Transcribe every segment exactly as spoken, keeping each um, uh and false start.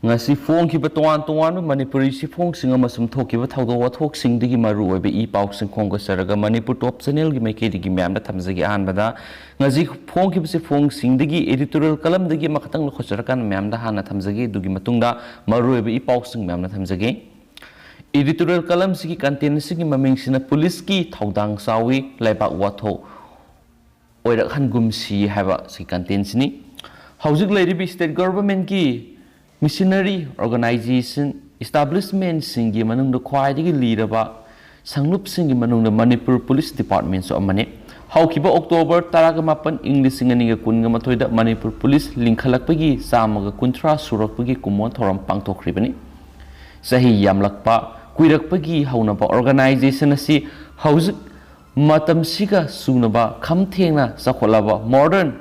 ꯉꯁꯤ ꯐꯣꯡꯈꯤꯕ ꯇꯣꯉꯥꯟ ꯇꯣꯉꯥꯟꯕ ꯃꯅꯤꯄꯨꯔꯤ ꯆꯦꯐꯣꯡꯁꯤꯡ ꯑꯃꯁꯨꯡ ꯊꯣꯛꯈꯤꯕ ꯊꯧꯗꯣꯛ ꯋꯥꯊꯣꯛꯁꯤꯡꯗꯒꯤ ꯃꯔꯨꯑꯣꯏꯕ ꯏ ꯄꯥꯎꯁꯤꯡ ꯈꯣꯝꯒꯠꯆꯔꯒ ꯃꯅꯤꯄꯨꯔ ꯇꯣꯞ ꯆꯦꯅꯦꯜꯒꯤ ꯃꯥꯏꯀꯩꯗꯒꯤ ꯃꯌꯥꯝꯗ ꯊꯝꯖꯒꯦ꯫ ꯑꯍꯥꯟꯕꯗ ꯉꯁꯤ ꯐꯣꯡꯈꯤꯕ ꯆꯦꯐꯣꯡꯁꯤꯡꯗꯒꯤ editorial columnꯗꯒꯤ ꯑꯃꯈꯛꯇꯪ ꯂꯧꯈꯠꯆꯔꯀꯥꯟꯗ ꯃꯌꯥꯝꯗ ꯍꯥꯟꯅ ꯊꯝꯖꯒꯦ꯫ ꯑꯗꯨꯒꯤ ꯃꯇꯨꯡꯗ ꯃꯔꯨꯑꯣꯏꯕ ꯏ ꯄꯥꯎꯁꯤꯡ ꯃꯌꯥꯝꯅ ꯊꯝꯖꯒꯦ꯫ Editorial columnꯁꯤꯒꯤ content ꯑꯁꯤꯒꯤ ꯃꯃꯤꯡꯁꯤꯅ ꯄꯨꯂꯤꯁꯀꯤ ꯊꯧꯗꯥꯡ ꯆꯥꯎꯏ, ꯂꯩꯕꯥꯛ ꯋꯥꯊꯣꯛ ꯑꯣꯏꯔꯛꯍꯟꯒꯨꯝꯁꯤ ꯍꯥꯏꯕ ꯁꯤ contentꯁꯤꯅꯤ꯫ ꯍꯧꯖꯤꯛ ꯂꯩꯔꯤꯕ state governmentꯀꯤ missionary organisation establishmentꯁꯤꯡꯒꯤ ꯃꯅꯨꯡꯗ ꯈ꯭ꯋꯥꯏꯗꯒꯤ ꯂꯤꯔꯕ ꯁꯪꯂꯨꯞꯁꯤꯡꯒꯤ ꯃꯅꯨꯡꯗ ꯃꯅꯤꯄꯨꯔ ꯄꯨꯂꯤꯁ departmentꯁꯨ ꯑꯃꯅꯤ꯫ ꯍꯧꯈꯤꯕ October ꯇꯔꯥꯒ ꯃꯥꯄꯟ, ꯏꯪ ꯂꯤꯁꯤꯡ ꯑꯅꯤꯒ ꯀꯨꯟꯒ ꯃꯥꯊꯣꯏꯗ ꯃꯅꯤꯄꯨꯔ ꯄꯨꯂꯤꯁ ꯂꯤꯡꯈꯠꯂꯛꯄꯒꯤ ꯆꯥꯝꯃꯒ ꯀꯨꯟꯊ꯭ꯔꯥ ꯁꯨꯔꯛꯄꯒꯤ ꯀꯨꯝꯑꯣꯟ ꯊꯧꯔꯝ ꯄꯥꯡꯊꯣꯛꯈ꯭ꯔꯤꯕꯅꯤ꯫ ꯆꯍꯤ ꯌꯥꯝꯂꯛꯄ ꯀꯨꯏꯔꯛꯄꯒꯤ ꯍꯧꯅꯕ organisation ꯑꯁꯤ ꯍꯧꯖꯤꯛ ꯃꯇꯝꯁꯤꯒ ꯆꯨꯅꯕ ꯈꯝ ꯊꯦꯡꯅ ꯆꯥꯎꯈꯠꯂꯕ modern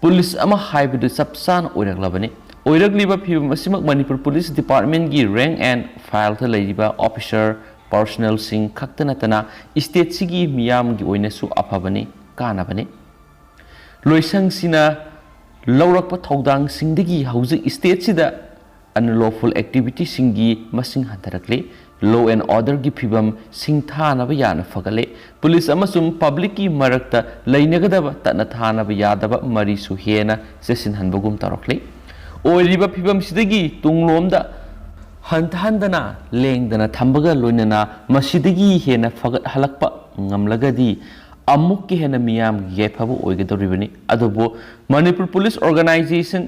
ꯄꯨꯂꯤꯁ ꯑꯃ ꯍꯥꯏꯕꯗꯨ ꯆꯞ ꯆꯥꯅ ꯑꯣꯏꯔꯛꯂꯕꯅꯤ꯫ ꯑꯣꯏꯔꯛꯂꯤꯕ ꯐꯤꯕꯝ ꯑꯁꯤꯃꯛ ꯃꯅꯤꯄꯨꯔ ꯄꯨꯂꯤꯁ departmentꯀꯤ rank and fileꯗ ꯂꯩꯔꯤꯕ officer personnelꯁꯤꯡ ꯈꯛꯇ ꯅꯠꯇꯅ stateꯁꯤꯒꯤ ꯃꯤꯌꯥꯝꯒꯤ ꯑꯣꯏꯅꯁꯨ ꯑꯐꯕꯅꯤ, ꯀꯥꯟꯅꯕꯅꯤ꯫ ꯂꯣꯏꯁꯪꯁꯤꯅ ꯂꯧꯔꯛꯄ ꯊꯧꯗꯥꯡꯁꯤꯡꯗꯒꯤ ꯍꯧꯖꯤꯛ stateꯁꯤꯗ unlawful activityꯁꯤꯡꯒꯤ ꯃꯁꯤꯡ ꯍꯟꯊꯔꯛꯂꯤ꯫ Law and orderꯒꯤ ꯐꯤꯕꯝ ꯁꯤꯡꯊꯥꯅꯕ ꯌꯥꯅ ꯐꯒꯠꯂꯦ꯫ ꯄꯨꯂꯤꯁ ꯑꯃꯁꯨꯡ publicꯀꯤ ꯃꯔꯛꯇ ꯂꯩꯅꯒꯗꯕ ꯇꯠꯅ ꯊꯥꯅꯕ ꯌꯥꯗꯕ ꯃꯔꯤꯁꯨ ꯍꯦꯟꯅ ꯆꯦꯠꯁꯤꯟꯍꯟꯕꯒꯨꯝ ꯇꯧꯔꯛꯂꯤ꯫ ꯑꯣꯏꯔꯤꯕ ꯐꯤꯕꯝꯁꯤꯗꯒꯤ ꯇꯨꯡꯂꯣꯝꯗ ꯍꯟꯊꯍꯟꯗꯅ ꯂꯦꯡꯗꯅ ꯊꯝꯕꯒ ꯂꯣꯏꯅꯅ ꯃꯁꯤꯗꯒꯤ ꯍꯦꯟꯅ ꯐꯒꯠꯍꯜꯂꯛꯄ ꯉꯝꯂꯒꯗꯤ ꯑꯃꯨꯛꯀ ꯍꯦꯟꯅ ꯃꯤꯌꯥꯝꯒꯤ ꯌꯥꯏꯐꯕ ꯑꯣꯏꯒꯗꯧꯔꯤꯕꯅꯤ꯫ ꯑꯗꯨꯕꯨ ꯃꯅꯤꯄꯨꯔ ꯄꯨꯂꯤꯁ organisation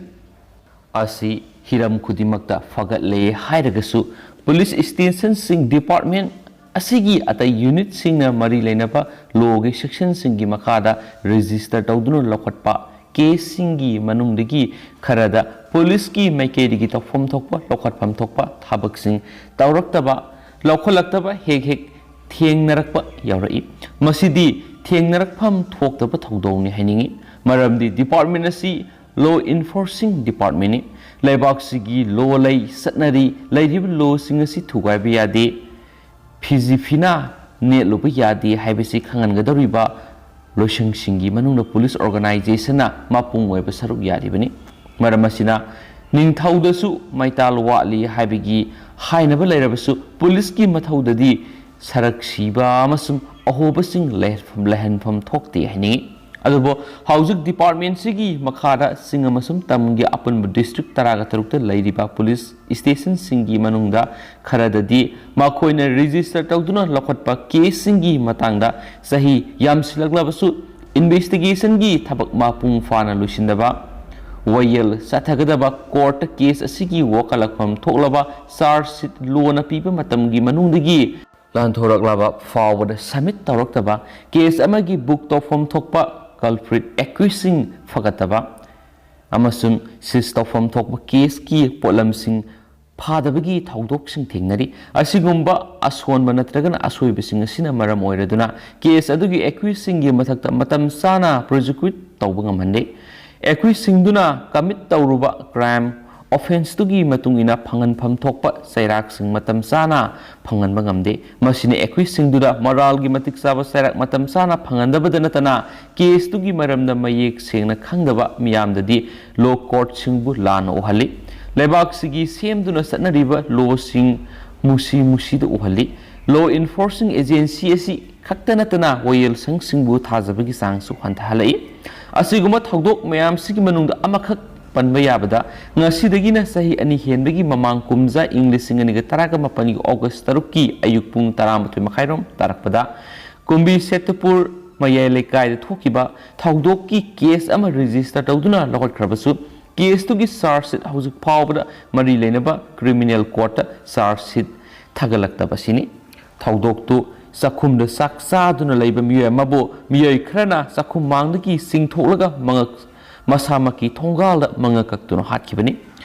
ꯑꯁꯤ ꯍꯤꯔꯝ ꯈꯨꯗꯤꯡꯃꯛꯇ ꯐꯒꯠꯂꯦ ꯍꯥꯏꯔꯒꯁꯨ, ꯄꯨꯂꯤꯁ stationꯁꯤꯡ department ꯑꯁꯤꯒꯤ ꯑꯇꯩ unitꯁꯤꯡꯅ ꯃꯔꯤ ꯂꯩꯅꯕ lawꯒꯤ sectionꯁꯤꯡꯒꯤ ꯃꯈꯥꯗ register ꯇꯧꯗꯨꯅ ꯂꯧꯈꯠꯄ caseꯁꯤꯡꯒꯤ ꯃꯅꯨꯡꯗꯒꯤ ꯈꯔꯗ ꯄꯨꯂꯤꯁꯀꯤ ꯃꯥꯏꯀꯩꯗꯒꯤ ꯇꯧꯐꯝ ꯊꯣꯛꯄ, ꯂꯧꯈꯠꯐꯝ ꯊꯣꯛꯄ ꯊꯕꯛꯁꯤꯡ ꯇꯧꯔꯛꯇꯕ, ꯂꯧꯈꯠꯂꯛꯇꯕ ꯍꯦꯛ ꯍꯦꯛ ꯊꯦꯡꯅꯔꯛꯄ ꯌꯥꯎꯔꯛꯏ꯫ ꯃꯁꯤꯗꯤ ꯊꯦꯡꯅꯔꯛꯐꯝ ꯊꯣꯛꯇꯕ ꯊꯧꯗꯣꯛꯅꯤ ꯍꯥꯏꯅꯤꯡꯏ꯫ ꯃꯔꯝꯗꯤ department ꯑꯁꯤ law enforcing departmentꯅꯤ꯫ ꯂꯩꯕꯥꯛꯁꯤꯒꯤ law ꯂꯩ, ꯆꯠꯅꯔꯤ, ꯂꯩꯔꯤꯕ lawꯁꯤꯡ ꯑꯁꯤ ꯊꯨꯒꯥꯏꯕ ꯌꯥꯗꯦ꯫ ꯐꯤꯖꯤ ꯐꯤꯅꯥ ꯅꯦꯠꯂꯨꯕ ꯌꯥꯗꯦ ꯍꯥꯏꯕꯁꯤ ꯈꯪꯍꯟꯒꯗꯧꯔꯤꯕ ꯂꯣꯏꯁꯪꯁꯤꯡꯒꯤ ꯃꯅꯨꯡꯗ ꯄꯨꯂꯤꯁ organizationꯅ ꯃꯄꯨꯡ ꯑꯣꯏꯕ ꯁꯔꯨꯛ ꯌꯥꯔꯤꯕꯅꯤ꯫ ꯃꯔꯝ ꯑꯁꯤꯅ ꯅꯤꯡꯊꯧꯗꯁꯨ ꯃꯩꯇꯥꯜ ꯋꯥꯠꯂꯤ ꯍꯥꯏꯕꯒꯤ ꯍꯥꯏꯅꯕ ꯂꯩꯔꯕꯁꯨ, ꯄꯨꯂꯤꯁꯀꯤ ꯃꯊꯧꯗꯗꯤ ꯁꯔꯛ ꯁꯤꯕ ꯑꯃꯁꯨꯡ ꯑꯍꯣꯕꯁꯤꯡ ꯂꯩꯍꯟꯐꯝ, ꯂꯩꯍꯟꯐꯝ ꯊꯣꯛꯇꯦ ꯍꯥꯏꯅꯤꯡꯏ꯫ ꯑꯗꯨꯕꯨ ꯍꯧꯖꯤꯛ ꯗꯤꯄꯥꯔꯠꯃꯦꯟꯁꯤꯒꯤ ꯃꯈꯥꯗ ꯆꯤꯡ ꯑꯃꯁꯨꯡ ꯇꯝꯒꯤ ꯑꯄꯨꯟꯕ ꯗꯤꯁꯇ꯭ꯔꯤꯛ ꯇꯔꯥꯒ ꯇꯔꯨꯛꯇ ꯂꯩꯔꯤꯕ ꯄꯨꯂꯤꯁ ꯁ꯭ꯇꯦꯁꯟꯁꯤꯡꯒꯤ ꯃꯅꯨꯡꯗ ꯈꯔꯗꯗꯤ ꯃꯈꯣꯏꯅ ꯔꯦꯖꯤꯁꯇꯔ ꯇꯧꯗꯨꯅ ꯂꯧꯈꯠꯄ ꯀꯦꯁꯁꯤꯡꯒꯤ ꯃꯇꯥꯡꯗ ꯆꯍꯤ ꯌꯥꯝꯁꯤꯜꯂꯛꯂꯕꯁꯨ ꯏꯟꯚꯦꯁꯇꯤꯒꯦꯁꯟꯒꯤ ꯊꯕꯛ ꯃꯄꯨꯡ ꯐꯥꯅ ꯂꯣꯏꯁꯤꯟꯗꯕ, ꯋꯥꯌꯦꯜ ꯆꯠꯊꯒꯗꯕ ꯀꯣꯔꯠꯇ ꯀꯦꯁ ꯑꯁꯤꯒꯤ ꯋꯥꯀꯠꯂꯛꯐꯝ ꯊꯣꯛꯂꯕ ꯆꯥꯔꯖ ꯁꯤꯠ ꯂꯣꯅ ꯄꯤꯕ ꯃꯇꯝꯒꯤ ꯃꯅꯨꯡꯗꯒꯤ ꯂꯥꯟꯊꯣꯔꯛꯂꯕ ꯐꯥꯎꯕꯗ ꯁꯕꯃꯤꯠ ꯇꯧꯔꯛꯇꯕ, ꯀꯦꯁ ꯑꯃꯒꯤ ꯕꯨꯛ ꯇꯧꯐꯝ ꯊꯣꯛꯄ ꯀꯜꯄ꯭ꯔꯤꯠ ꯑꯦꯀ꯭ꯌꯨꯁꯁꯤꯡ ꯐꯒꯠꯇꯕ ꯑꯃꯁꯨꯡ ꯁꯤꯖ ꯇꯧꯐꯝ ꯊꯣꯛꯄ ꯀꯦꯁꯀꯤ ꯄꯣꯠꯂꯝꯁꯤꯡ ꯐꯥꯗꯕꯒꯤ ꯊꯧꯗꯣꯛꯁꯤꯡ ꯊꯦꯡꯅꯔꯤ꯫ ꯑꯁꯤꯒꯨꯝꯕ ꯑꯁꯣꯟꯕ ꯅꯠꯇ꯭ꯔꯒꯅ ꯑꯁꯣꯏꯕꯁꯤꯡ ꯑꯁꯤꯅ ꯃꯔꯝ ꯑꯣꯏꯔꯗꯨꯅ ꯀꯦꯁ ꯑꯗꯨꯒꯤ ꯑꯦꯀ꯭ꯌꯨꯁꯁꯤꯡꯒꯤ ꯃꯊꯛꯇ ꯃꯇꯝ ꯆꯥꯅ ꯄ꯭ꯔꯣꯁꯤꯀ꯭ꯌꯨꯠ ꯇꯧꯕ ꯉꯝꯍꯟꯗꯦ꯫ ꯑꯦꯀ꯭ꯌꯨꯁꯁꯤꯡꯗꯨꯅ ꯀꯃꯤꯠ ꯇꯧꯔꯨꯕ ꯀ꯭ꯔꯥꯏꯝ ꯑꯣꯐꯦꯟꯁꯇꯨꯒꯤ ꯃꯇꯨꯡ ꯏꯟꯅ ꯐꯪꯍꯟꯐꯝ ꯊꯣꯛꯄ ꯆꯩꯔꯥꯛꯁꯤꯡ ꯃꯇꯝ ꯆꯥꯅ ꯐꯪꯍꯟꯕ ꯉꯝꯗꯦ꯫ ꯃꯁꯤꯅ ꯑꯦꯀ꯭ꯌꯨꯁꯁꯤꯡꯗꯨꯗ ꯃꯔꯥꯜꯒꯤ ꯃꯇꯤꯛ ꯆꯥꯕ ꯆꯩꯔꯥꯛ ꯃꯇꯝ ꯆꯥꯅ ꯐꯪꯍꯟꯗꯕꯗ ꯅꯠꯇꯅ ꯀꯦꯁꯇꯨꯒꯤ ꯃꯔꯝꯗ ꯃꯌꯦꯛ ꯁꯦꯡꯅ ꯈꯪꯗꯕ ꯃꯤꯌꯥꯝꯗꯗꯤ ꯂꯣ ꯀꯣꯔꯠꯁꯤꯡꯕꯨ ꯂꯥꯟꯅ ꯎꯍꯜꯂꯤ꯫ ꯂꯩꯕꯥꯛꯁꯤꯒꯤ ꯁꯦꯝꯗꯨꯅ ꯆꯠꯅꯔꯤꯕ ꯂꯣꯁꯤꯡ ꯃꯨꯁꯤ ꯃꯨꯁꯤꯗ ꯎꯍꯜꯂꯤ꯫ ꯂꯣ ꯏꯟꯐꯣꯔꯁꯤꯡ ꯑꯦꯖꯦꯟꯁꯤ ꯑꯁꯤ ꯈꯛꯇ ꯅꯠꯇꯅ ꯋꯥꯌꯦꯜꯁꯪꯁꯤꯡꯕꯨ ꯊꯥꯖꯕꯒꯤ ꯆꯥꯡꯁꯨ ꯍꯟꯊꯍꯜꯂꯛꯏ꯫ ꯑꯁꯤꯒꯨꯝꯕ ꯊꯧꯗꯣꯛ ꯃꯌꯥꯝꯁꯤꯒꯤ ꯃꯅꯨꯡꯗ ꯑꯃꯈꯛ ꯄꯟꯕ ꯌꯥꯕꯗ, ꯉꯁꯤꯗꯒꯤꯅ ꯆꯍꯤ ꯑꯅꯤ ꯍꯦꯟꯕꯒꯤ ꯃꯃꯥꯡ ꯀꯨꯝꯖꯥ ꯏꯪ ꯂꯤꯁꯤꯡ ꯑꯅꯤꯒ ꯇꯔꯥꯒ ꯃꯥꯄꯟꯒꯤ ꯑꯣꯒꯁ ꯇꯔꯨꯛꯀꯤ ꯑꯌꯨꯛ ꯄꯨꯡ ꯇꯔꯥꯃꯥꯊꯣꯏ ꯃꯈꯥꯏꯔꯣꯝ ꯇꯥꯔꯛꯄꯗ ꯀꯨꯝꯕꯤ ꯁꯦꯇꯨꯄꯨꯔ ꯃꯌꯥꯏ ꯂꯩꯀꯥꯏꯗ ꯊꯣꯛꯈꯤꯕ ꯊꯧꯗꯣꯛꯀꯤ ꯀꯦꯁ ꯑꯃ ꯔꯦꯖꯤꯁꯇꯔ ꯇꯧꯗꯨꯅ ꯂꯧꯈꯠꯈ꯭ꯔꯕꯁꯨ, ꯀꯦꯁꯇꯨꯒꯤ ꯆꯥꯔꯖ ꯁꯤꯠ ꯍꯧꯖꯤꯛ ꯐꯥꯎꯕꯗ ꯃꯔꯤ ꯂꯩꯅꯕ ꯀ꯭ꯔꯤꯃꯤꯅꯦꯜ ꯀꯣꯔꯠꯇ ꯆꯥꯔꯖ ꯁꯤꯠ ꯊꯥꯒꯠꯂꯛꯇꯕ ꯑꯁꯤꯅꯤ꯫ ꯊꯧꯗꯣꯛꯇꯨ ꯆꯥꯛꯈꯨꯝꯗ ꯆꯥꯛ ꯆꯥꯗꯨꯅ ꯂꯩꯕ ꯃꯤꯑꯣꯏ ꯑꯃꯕꯨ ꯃꯤꯑꯣꯏ ꯈꯔꯅ ꯆꯥꯛꯈꯨꯝ ꯃꯥꯡꯗꯒꯤ ꯆꯤꯡꯊꯣꯛꯂꯒ ꯃꯉꯛ ꯃꯁꯥꯃꯛꯀꯤ ꯊꯣꯡꯒꯥꯜꯗ ꯃꯉꯛ ꯀꯛꯇꯨꯅ ꯍꯥꯠꯈꯤꯕꯅꯤ꯫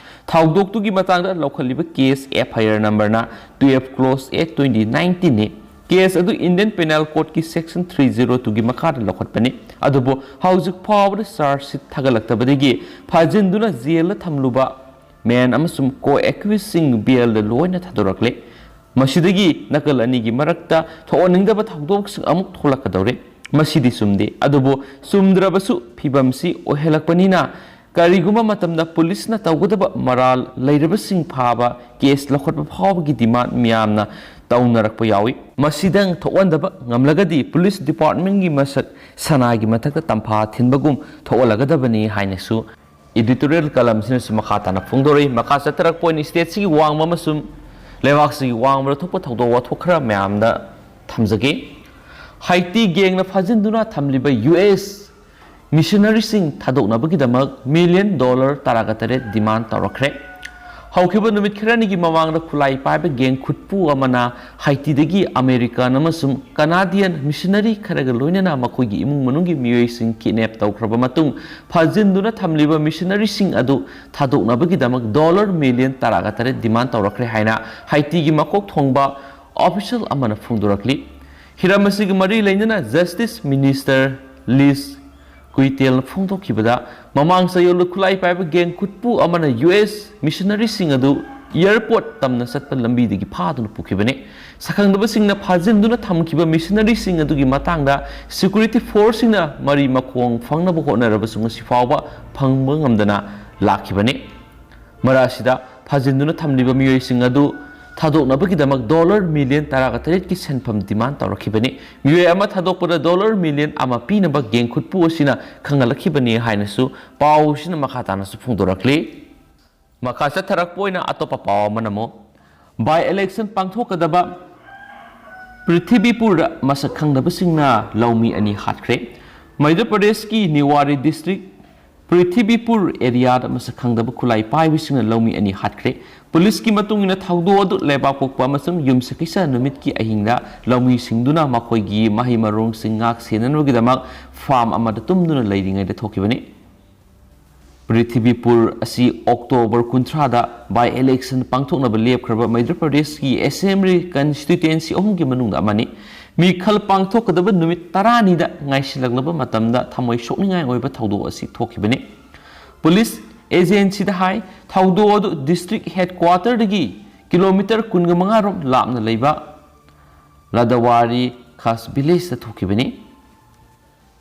ꯊꯧꯗꯣꯛꯇꯨꯒꯤ ꯃꯇꯥꯡꯗ ꯂꯧꯈꯠꯂꯤꯕ ꯀꯦꯁ ꯑꯦꯐ ꯑꯥꯏ ꯑꯥꯔ ꯅꯝꯕꯔꯅ twelve clause A twenty nineteen ꯅꯤ꯫ ꯀꯦꯁ ꯑꯗꯨ ꯏꯟꯗꯤꯌꯟ ꯄꯦꯅꯦꯜ ꯀꯣꯗꯀꯤ ꯁꯦꯛꯁꯟ three zero two ꯒꯤ ꯃꯈꯥꯗ ꯂꯧꯈꯠꯄꯅꯤ꯫ ꯑꯗꯨꯕꯨ ꯍꯧꯖꯤꯛ ꯐꯥꯎꯕꯗ ꯆꯥꯔꯖ ꯁꯤꯠ ꯊꯥꯒꯠꯂꯛꯇꯕꯗꯒꯤ ꯐꯥꯖꯤꯟꯗꯨꯅ ꯖꯦꯜꯗ ꯊꯝꯂꯨꯕ ꯃꯦꯟ ꯑꯃꯁꯨꯡ ꯀꯣ ꯑꯦꯀ꯭ꯌꯨꯁꯁꯤꯡ ꯕꯦꯜꯗ ꯂꯣꯏꯅ ꯊꯥꯗꯣꯔꯛꯂꯦ꯫ ꯃꯁꯤꯗꯒꯤ ꯅꯥꯀꯜ ꯑꯅꯤꯒꯤ ꯃꯔꯛꯇ ꯊꯣꯛꯍꯟꯅꯤꯡꯗꯕ ꯊꯧꯗꯣꯛꯁꯤꯡ ꯑꯃꯨꯛ ꯊꯣꯛꯂꯛꯀꯗꯧꯔꯦ꯫ ꯃꯁꯤꯗꯤ ꯆꯨꯝꯗꯦ꯫ ꯑꯗꯨꯕꯨ ꯆꯨꯝꯗ꯭ꯔꯕꯁꯨ ꯐꯤꯕꯝꯁꯤ ꯑꯣꯏꯍꯜꯂꯛꯄꯅꯤꯅ ꯀꯔꯤꯒꯨꯝꯕ ꯃꯇꯝꯗ ꯄꯨꯂꯤꯁꯅ ꯇꯧꯒꯗꯕ ꯃꯔꯥꯜ ꯂꯩꯔꯕꯁꯤꯡ ꯐꯥꯕ ꯀꯦꯁ ꯂꯧꯈꯠꯄ ꯐꯥꯎꯕꯒꯤ ꯗꯤꯃꯥꯟ ꯃꯤꯌꯥꯝꯅ ꯇꯧꯅꯔꯛꯄ ꯌꯥꯎꯏ꯫ ꯃꯁꯤꯗꯪ ꯊꯣꯛꯍꯟꯗꯕ ꯉꯝꯂꯒꯗꯤ ꯄꯨꯂꯤꯁ ꯗꯤꯄꯥꯔꯠꯃꯦꯟꯒꯤ ꯃꯁꯛ ꯁꯅꯥꯒꯤ ꯃꯊꯛꯇ ꯇꯝꯐꯥ ꯊꯤꯟꯕꯒꯨꯝ ꯊꯣꯛꯍꯜꯂꯒꯗꯕꯅꯤ ꯍꯥꯏꯅꯁꯨ ꯏꯗꯤꯇꯣꯔꯤꯌꯦꯜ ꯀꯂꯝꯁꯤꯅꯁꯨ ꯃꯈꯥ ꯇꯥꯅ ꯐꯣꯡꯗꯣꯔꯛꯏ꯫ ꯃꯈꯥ ꯆꯠꯊꯔꯛꯄ ꯑꯣꯏꯅ ꯁ꯭ꯇꯦꯠꯁꯤꯒꯤ ꯋꯥꯡꯃ ꯑꯃꯁꯨꯡ ꯂꯩꯕꯥꯛꯁꯤꯒꯤ ꯋꯥꯡꯃꯗ ꯊꯣꯛꯄ ꯊꯧꯗꯣꯛ ꯋꯥꯊꯣꯛ ꯈꯔ ꯃꯌꯥꯝꯗ ꯊꯝꯖꯒꯦ꯫ ꯍꯥꯏꯇꯤ ꯒꯦꯡꯅ ꯐꯥꯖꯤꯟꯗꯨꯅ ꯊꯝꯂꯤꯕ ꯌꯨ ꯑꯦꯁ ꯃꯤꯁꯅꯔꯤꯁꯤꯡ ꯊꯥꯗꯣꯛꯅꯕꯒꯤꯗꯃꯛ ꯃꯤꯂꯤꯌꯟ ꯗꯣꯂꯔ ꯇꯔꯥꯒ ꯇꯔꯦꯠ ꯗꯤꯃꯥꯟ ꯇꯧꯔꯛꯈ꯭ꯔꯦ꯫ ꯍꯧꯈꯤꯕ ꯅꯨꯃꯤꯠ ꯈꯔꯅꯤꯒꯤ ꯃꯃꯥꯡꯗ ꯈꯨꯠꯂꯥꯏ ꯄꯥꯏꯕ ꯒꯦꯡ ꯈꯨꯠꯄꯨ ꯑꯃꯅ ꯍꯥꯏꯇꯤꯗꯒꯤ ꯑꯃꯦꯔꯤꯀꯥꯟ ꯑꯃꯁꯨꯡ ꯀꯅꯥꯗꯤꯌꯟ ꯃꯤꯁꯅꯔꯤ ꯈꯔꯒ ꯂꯣꯏꯅꯅ ꯃꯈꯣꯏꯒꯤ ꯏꯃꯨꯡ ꯃꯅꯨꯡꯒꯤ ꯃꯤꯑꯣꯏꯁꯤꯡ ꯀꯤꯗꯅꯦꯞ ꯇꯧꯈ꯭ꯔꯕ ꯃꯇꯨꯡ, ꯐꯥꯖꯤꯟꯗꯨꯅ ꯊꯝꯂꯤꯕ ꯃꯤꯁꯅꯔꯤꯁꯤꯡ ꯑꯗꯨ ꯊꯥꯗꯣꯛꯅꯕꯒꯤꯗꯃꯛ ꯗꯣꯂꯔ ꯃꯤꯂꯤꯌꯟ ꯇꯔꯥꯒ ꯇꯔꯦꯠ ꯗꯤꯃꯥꯟ ꯇꯧꯔꯛꯈ꯭ꯔꯦ ꯍꯥꯏꯅ ꯍꯥꯏꯇꯤꯒꯤ ꯃꯀꯣꯛ ꯊꯣꯡꯕ ꯑꯣꯐꯤꯁꯤꯌꯦꯜ ꯑꯃꯅ ꯐꯣꯡꯗꯣꯔꯛꯂꯤ꯫ ꯍꯤꯔꯝ ꯑꯁꯤꯒ ꯃꯔꯤ ꯂꯩꯅꯅ ꯖꯁꯇꯤꯁ ꯃꯤꯅꯤꯁꯇꯔ ꯂꯤꯁ ꯀꯨꯏꯇꯦꯜꯅ ꯐꯣꯡꯗꯣꯛꯈꯤꯕꯗ, ꯃꯃꯥꯡ ꯆꯌꯣꯜꯗ ꯈꯨꯠꯂꯥꯏ ꯄꯥꯏꯕ ꯒꯦꯡ ꯈꯨꯠꯄꯨ ꯑꯃꯅ ꯌꯨ ꯑꯦꯁ ꯃꯤꯁꯅꯔꯤꯁꯤꯡ ꯑꯗꯨ ꯑꯦꯌꯔꯄꯣꯔꯠ ꯇꯝꯅ ꯆꯠꯄ ꯂꯝꯕꯤꯗꯒꯤ ꯐꯥꯗꯨꯅ ꯄꯨꯈꯤꯕꯅꯤ꯫ ꯁꯛꯈꯪꯗꯕꯁꯤꯡꯅ ꯐꯥꯖꯤꯟꯗꯨꯅ ꯊꯝꯈꯤꯕ ꯃꯤꯁꯅꯔꯤꯁꯤꯡ ꯑꯗꯨꯒꯤ ꯃꯇꯥꯡꯗ ꯁꯦꯀ꯭ꯌꯨꯔꯤꯇꯤ ꯐꯣꯔꯁꯁꯤꯡꯅ ꯃꯔꯤ ꯃꯈꯣꯡ ꯐꯪꯅꯕ ꯍꯣꯠꯅꯔꯕꯁꯨ ꯉꯁꯤ ꯐꯥꯎꯕ ꯐꯪꯕ ꯉꯝꯗꯅ ꯂꯥꯛꯈꯤꯕꯅꯤ꯫ ꯃꯔꯛ ꯑꯁꯤꯗ ꯐꯥꯖꯤꯟꯗꯨꯅ ꯊꯝꯂꯤꯕ ꯃꯤꯑꯣꯏꯁꯤꯡ ꯑꯗꯨ ꯊꯥꯗꯣꯛꯅꯕꯒꯤꯗꯃꯛ ꯗꯣꯂꯔ ꯃꯤꯂꯤꯌꯟ ꯇꯔꯥꯒ ꯇꯔꯦꯠꯀꯤ ꯁꯦꯟꯐꯝ ꯗꯤꯃꯥꯟ ꯇꯧꯔꯛꯈꯤꯕꯅꯤ꯫ ꯃꯤꯑꯣꯏ ꯑꯃ ꯊꯥꯗꯣꯛꯄꯗ ꯗꯣꯂꯔ ꯃꯤꯂꯤꯌꯟ ꯑꯃ ꯄꯤꯅꯕ ꯒꯦꯡ ꯈꯨꯠꯄꯨ ꯑꯁꯤꯅ ꯈꯪꯍꯜꯂꯛꯈꯤꯕꯅꯤ ꯍꯥꯏꯅꯁꯨ ꯄꯥꯎꯁꯤꯅ ꯃꯈꯥ ꯇꯥꯅꯁꯨ ꯐꯣꯡꯗꯣꯔꯛꯂꯤ꯫ ꯃꯈꯥ ꯆꯠꯊꯔꯛꯄ ꯑꯣꯏꯅ ꯑꯇꯣꯞꯄ ꯄꯥꯎ ꯑꯃꯅ ꯑꯃꯨꯛ, ꯕꯥꯏ ꯏꯂꯦꯛꯁꯟ ꯄꯥꯡꯊꯣꯛꯀꯗꯕ ꯄ꯭ꯔꯤꯊꯤꯕꯤꯄꯨꯔꯗ ꯃꯁꯛ ꯈꯪꯗꯕꯁꯤꯡꯅ ꯂꯧꯃꯤ ꯑꯅꯤ ꯍꯥꯠꯈ꯭ꯔꯦ꯫ ꯃꯙ꯭ꯌ ꯄ꯭ꯔꯗꯦꯁꯀꯤ ꯅꯤꯋꯥꯔꯤ ꯗꯤꯁꯇ꯭ꯔꯤꯛ ꯄ꯭ꯔꯤꯊꯤꯕꯤꯄꯨꯔ ꯑꯦꯔꯤꯌꯥꯗ ꯃꯁꯛ ꯈꯪꯗꯕ ꯈꯨꯠꯂꯥꯏ ꯄꯥꯏꯕꯁꯤꯡꯅ ꯂꯧꯃꯤ ꯑꯅꯤ ꯍꯥꯠꯈ꯭ꯔꯦ꯫ ꯄꯨꯂꯤꯁꯀꯤ ꯃꯇꯨꯡ ꯏꯟꯅ ꯊꯧꯗꯣꯛ ꯑꯗꯨ ꯂꯩꯕꯥꯛꯄꯣꯛꯄ ꯑꯃꯁꯨꯡ ꯌꯨꯝꯁꯀꯩꯁ ꯅꯨꯃꯤꯠꯀꯤ ꯑꯍꯤꯡꯗ ꯂꯧꯃꯤꯁꯤꯡꯗꯨꯅ ꯃꯈꯣꯏꯒꯤ ꯃꯍꯩ ꯃꯔꯣꯡꯁꯤꯡ ꯉꯥꯛ ꯁꯦꯟꯅꯅꯕꯒꯤꯗꯃꯛ ꯐꯥꯔꯝ ꯑꯃꯗ ꯇꯨꯝꯗꯨꯅ ꯂꯩꯔꯤꯉꯩꯗ ꯊꯣꯛꯈꯤꯕꯅꯤ꯫ ꯄ꯭ꯔꯤꯊꯤꯕꯤꯄꯨꯔ ꯑꯁꯤ ꯑꯣꯛꯇꯣꯕꯔ ꯀꯨꯟꯊ꯭ꯔꯥꯗ ꯕꯥꯏ ꯏꯂꯦꯛꯁꯟ ꯄꯥꯡꯊꯣꯛꯅꯕ ꯂꯦꯞꯈ꯭ꯔꯕ ꯃꯙ꯭ꯌ ꯄ꯭ꯔꯗꯦꯁꯀꯤ ꯑꯦꯁꯦꯝꯕ꯭ꯂꯤ ꯀꯟꯁꯇꯤꯇ꯭ꯌꯨꯑꯦꯟꯁꯤ ꯑꯍꯨꯝꯒꯤ ꯃꯅꯨꯡꯗ ꯑꯃꯅꯤ꯫ ꯃꯤꯈꯜ ꯄꯥꯡꯊꯣꯛꯀꯗꯕ ꯅꯨꯃꯤꯠ ꯇꯔꯥꯅꯤꯗ ꯉꯥꯏꯁꯤꯜꯂꯛꯂꯕ ꯃꯇꯝꯗ ꯊꯃꯣꯏ ꯁꯣꯛꯅꯤꯡꯉꯥꯏ ꯑꯣꯏꯕ ꯊꯧꯗꯣꯛ ꯑꯁꯤ ꯊꯣꯛꯈꯤꯕꯅꯤ꯫ ꯄꯨꯂꯤꯁ ꯑꯦꯖꯦꯟꯁꯤꯗ ꯍꯥꯏ, ꯊꯧꯗꯣꯛ ꯑꯗꯨ ꯗꯤꯁꯇ꯭ꯔꯤꯛ ꯍꯦꯗꯀ꯭ꯋꯥꯇꯔꯗꯒꯤ ꯀꯤꯂꯣꯃꯤꯇꯔ ꯀꯨꯟꯒ ꯃꯉꯥ ꯔꯣꯝ ꯂꯥꯞꯅ ꯂꯩꯕ ꯂꯗꯋꯥꯔꯤ ꯈꯥꯁ ꯚꯤꯂꯦꯖꯇ ꯊꯣꯛꯈꯤꯕꯅꯤ꯫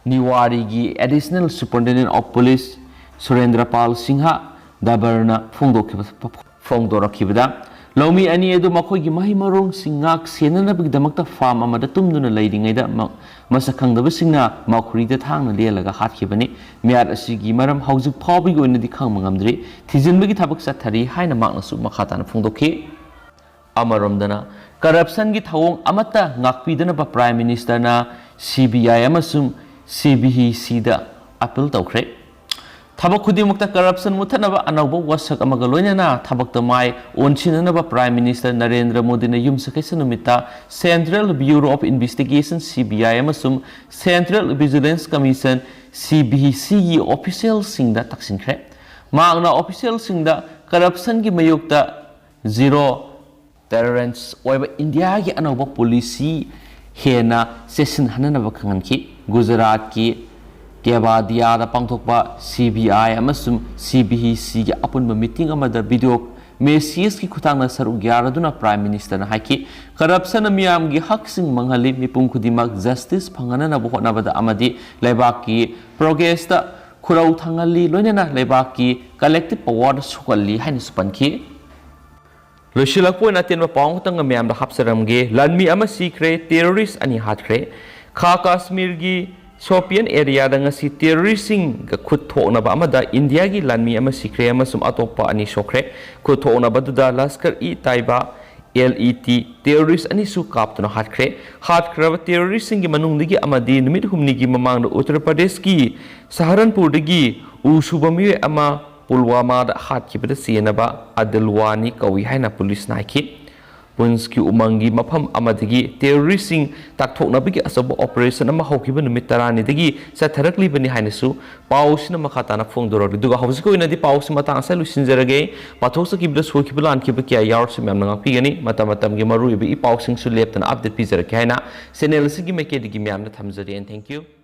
ꯅꯤꯋꯥꯔꯤꯒꯤ ꯑꯦꯗꯤꯁꯅꯦꯜ ꯁꯨꯄꯔꯤꯟꯇꯦꯟꯗꯦꯟꯠ ꯑꯣꯐ ꯄꯨꯂꯤꯁ ꯁꯨꯔꯦꯟꯗ꯭ꯔ ꯄꯥꯜ ꯁꯤꯡꯍ ꯗꯕꯔꯅ ꯐꯣꯡꯗꯣꯛꯈꯤꯕ ꯐꯣꯡꯗꯣꯔꯛꯈꯤꯕꯗ, ꯂꯧꯃꯤ ꯑꯅꯤ ꯑꯗꯨ ꯃꯈꯣꯏꯒꯤ ꯃꯍꯩ ꯃꯔꯣꯡꯁꯤꯡ ꯉꯥꯛ ꯁꯦꯟꯅꯅꯕꯒꯤꯗꯃꯛꯇ ꯐꯥꯔꯝ ꯑꯃꯗ ꯇꯨꯝꯗꯨꯅ ꯂꯩꯔꯤꯉꯩꯗ ꯃ- ꯃꯁꯛ ꯈꯪꯗꯕꯁꯤꯡꯅ ꯃꯈꯨꯔꯤꯗ ꯊꯥꯡꯅ ꯂꯦꯜꯂꯒ ꯍꯥꯠꯈꯤꯕꯅꯤ꯫ ꯃꯤꯍꯥꯠ ꯑꯁꯤꯒꯤ ꯃꯔꯝ ꯍꯧꯖꯤꯛ ꯐꯥꯎꯕꯒꯤ ꯑꯣꯏꯅꯗꯤ ꯈꯪꯕ ꯉꯝꯗ꯭ꯔꯤ꯫ ꯊꯤꯖꯤꯟꯕꯒꯤ ꯊꯕꯛ ꯆꯠꯊꯔꯤ ꯍꯥꯏꯅ ꯃꯍꯥꯛꯅꯁꯨ ꯃꯈꯥ ꯇꯥꯅ ꯐꯣꯡꯗꯣꯛꯈꯤ꯫ ꯑꯃꯔꯣꯝꯗꯅ, ꯀꯔꯞꯁꯟꯒꯤ ꯊꯧꯑꯣꯡ ꯑꯃꯠꯇ ꯉꯥꯛꯄꯤꯗꯅꯕ ꯄ꯭ꯔꯥꯏꯝ ꯃꯤꯅꯤꯁꯇꯔꯅ ꯁꯤ ꯕꯤ ꯑꯥꯏ ꯑꯃꯁꯨꯡ ꯁꯤ ꯕꯤ ꯏ ꯁꯤꯗ ꯑꯄꯤꯜ ꯇꯧꯈ꯭ꯔꯦ꯫ ꯊꯕꯛ ꯈꯨꯗꯤꯡꯃꯛꯇ ꯀꯔꯞꯁꯟ ꯃꯨꯠꯊꯠꯅꯕ ꯑꯅꯧꯕ ꯋꯥꯁꯛ ꯑꯃꯒ ꯂꯣꯏꯅꯅ ꯊꯕꯛꯇ ꯃꯥꯏ ꯑꯣꯟꯁꯤꯟꯅꯅꯕ ꯄ꯭ꯔꯥꯏꯝ ꯃꯤꯅꯤꯁꯇꯔ ꯅꯔꯦꯟꯗ꯭ꯔ ꯃꯣꯗꯤꯅ ꯌꯨꯝꯁꯀꯩꯁ ꯅꯨꯃꯤꯠꯇ central bureau of investigation, C B I, ꯑꯃꯁꯨꯡ central vigilance commission, C V ꯁꯤꯒꯤ ꯑꯣꯐꯤꯁꯤꯌꯦꯜꯁꯤꯡꯗ ꯇꯛꯁꯤꯟꯈ꯭ꯔꯦ꯫ ꯃꯍꯥꯛꯅ ꯑꯣꯐꯤꯁꯤꯌꯦꯜꯁꯤꯡꯗ ꯀꯔꯞꯁꯟꯒꯤ ꯃꯥꯌꯣꯛꯇ ꯖꯤꯔꯣ ꯇꯣꯂꯔꯦꯟꯁ ꯑꯣꯏꯕ ꯏꯟꯗꯤꯌꯥꯒꯤ ꯑꯅꯧꯕ ꯄꯣꯂꯤꯁꯤ ꯍꯦꯟꯅ ꯆꯦꯠꯁꯤꯟꯍꯟꯅꯅꯕ ꯈꯪꯍꯟꯈꯤ꯫ ꯒꯨꯖꯔꯥꯠꯀꯤ ꯀꯦꯕꯥꯗꯤꯌꯥꯗ ꯄꯥꯡꯊꯣꯛꯄ ꯁꯤ ꯕꯤ ꯑꯥꯏ ꯑꯃꯁꯨꯡ ꯁꯤ ꯚꯤ ꯁꯤꯒꯤ ꯑꯄꯨꯟꯕ ꯃꯤꯇꯤꯡ ꯑꯃꯗ ꯚꯤꯗꯤꯑꯣ ꯃꯦꯁꯦꯖꯀꯤ ꯈꯨꯠꯊꯥꯡꯗ ꯁꯔꯨꯛ ꯌꯥꯔꯗꯨꯅ ꯄ꯭ꯔꯥꯏꯝ ꯃꯤꯅꯤꯁꯇꯔꯅ ꯍꯥꯏꯈꯤ, "ꯀꯔꯞꯁꯟꯅ ꯃꯤꯌꯥꯝꯒꯤ ꯍꯛꯁꯤꯡ ꯃꯥꯡꯍꯜꯂꯤ, ꯃꯤꯄꯨꯝ ꯈꯨꯗꯤꯡꯃꯛ ꯖꯁꯇꯤꯁ ꯐꯪꯍꯟꯅꯅꯕ ꯍꯣꯠꯅꯕꯗ ꯑꯃꯗꯤ ꯂꯩꯕꯥꯛꯀꯤ ꯄ꯭ꯔꯣꯒ꯭ꯔꯦꯁꯇ ꯈꯨꯔꯧ ꯊꯥꯡꯍꯜꯂꯤ, ꯂꯣꯏꯅꯅ ꯂꯩꯕꯥꯛꯀꯤ ꯀꯂꯦꯛꯇꯤꯚ ꯄꯥꯋꯔꯗ ꯁꯣꯛꯍꯜꯂꯤ" ꯍꯥꯏꯅꯁꯨ ꯄꯟꯈꯤ꯫ ꯂꯣꯏꯁꯤꯜꯂꯛꯄ ꯑꯣꯏꯅ ꯑꯇꯦꯟꯕ ꯄꯥꯎ ꯑꯃꯈꯛꯇꯪꯒ ꯃꯌꯥꯝꯗ ꯍꯥꯞꯆꯔꯝꯒꯦ꯫ ꯂꯥꯟꯃꯤ ꯑꯃ ꯁꯤꯈ꯭ꯔꯦ, ꯇꯦꯔꯣꯔꯤꯁ ꯑꯅꯤ ꯍꯥꯠꯈ꯭ꯔꯦ꯫ ꯈꯥ ꯀꯥꯁꯃꯤꯔꯒꯤ ꯁꯣꯄꯤꯌꯟ ꯑꯦꯔꯤꯌꯥꯗ ꯉꯁꯤ ꯇꯦꯔꯣꯔꯤꯁꯁꯤꯡꯒ ꯈꯨꯠ ꯊꯣꯛꯅꯕ ꯑꯃꯗ ꯏꯟꯗꯤꯌꯥꯒꯤ ꯂꯥꯟꯃꯤ ꯑꯃ ꯁꯤꯈ꯭ꯔꯦ ꯑꯃꯁꯨꯡ ꯑꯇꯣꯞꯄ ꯑꯅꯤ ꯁꯣꯛꯈ꯭ꯔꯦ꯫ ꯈꯨꯠ ꯊꯣꯛꯅꯕꯗꯨꯗ Lashkar E ꯇꯥꯏꯕꯥ, L E T, terrorist ꯑꯅꯤꯁꯨ ꯀꯥꯞꯇꯨꯅ ꯍꯥꯠꯈ꯭ꯔꯦ꯫ ꯍꯥꯠꯈ꯭ꯔꯕ ꯇꯦꯔꯣꯔꯤꯁꯁꯤꯡꯒꯤ ꯃꯅꯨꯡꯗꯒꯤ ꯑꯃꯗꯤ ꯅꯨꯃꯤꯠ ꯍꯨꯝꯅꯤꯒꯤ ꯃꯃꯥꯡꯗ ꯎꯠꯇꯔ ꯄ꯭ꯔꯗꯦꯁꯀꯤ ꯁꯍꯥꯔꯟꯄꯨꯔꯗꯒꯤ ꯎ ꯁꯨꯕ ꯃꯤꯑꯣꯏ ꯑꯃ ꯄꯨꯜꯋꯥꯃꯥꯗ ꯍꯥꯠꯈꯤꯕꯗ ꯆꯦꯟꯅꯕ ꯑꯗꯤꯜꯋꯥꯅꯤ ꯀꯧꯏ ꯍꯥꯏꯅ ꯄꯨꯂꯤꯁꯅ ꯍꯥꯏꯈꯤ꯫ ꯄꯨꯟꯁꯀꯤ ꯎꯃꯪꯒꯤ ꯃꯐꯝ ꯑꯃꯗꯒꯤ ꯇꯦꯔꯣꯔꯤꯁꯁꯤꯡ ꯇꯥꯛꯊꯣꯛꯅꯕꯒꯤ ꯑꯆꯧꯕ ꯑꯣꯄꯔꯦꯁꯟ ꯑꯃ ꯍꯧꯈꯤꯕ ꯅꯨꯃꯤꯠ ꯇꯔꯥꯅꯤꯗꯒꯤ ꯆꯠꯊꯔꯛꯂꯤꯕꯅꯤ ꯍꯥꯏꯅꯁꯨ ꯄꯥꯎꯁꯤꯅ ꯃꯈꯥ ꯇꯥꯅ ꯐꯣꯡꯗꯣꯔꯛꯂꯤ꯫ ꯑꯗꯨꯒ ꯍꯧꯖꯤꯛꯀꯤ ꯑꯣꯏꯅꯗꯤ ꯄꯥꯎꯁꯤ ꯃꯇꯥꯡ ꯑꯁꯤꯗ ꯂꯣꯏꯁꯤꯟꯖꯔꯒꯦ꯫ ꯄꯥꯊꯣꯛꯆꯈꯤꯕꯗ ꯁꯣꯏꯈꯤꯕ ꯂꯥꯟꯈꯤꯕ ꯀꯌꯥ ꯌꯥꯎꯔꯁꯨ ꯃꯌꯥꯝꯅ ꯉꯥꯛꯄꯤꯒꯅꯤ꯫ ꯃꯇꯝ ꯃꯇꯝꯒꯤ ꯃꯔꯨꯑꯣꯏꯕ ꯏ ꯄꯥꯎꯁꯤꯡꯁꯨ ꯂꯦꯞꯇꯅ ꯑꯞꯗꯦꯠ ꯄꯤꯖꯔꯛꯀꯦ ꯍꯥꯏꯅ ꯆꯦꯅꯦꯜ ꯑꯁꯤꯒꯤ ꯃꯥꯏꯀꯩꯗꯒꯤ ꯃꯌꯥꯝꯗ ꯊꯝꯖꯔꯤ꯫ And thank you꯫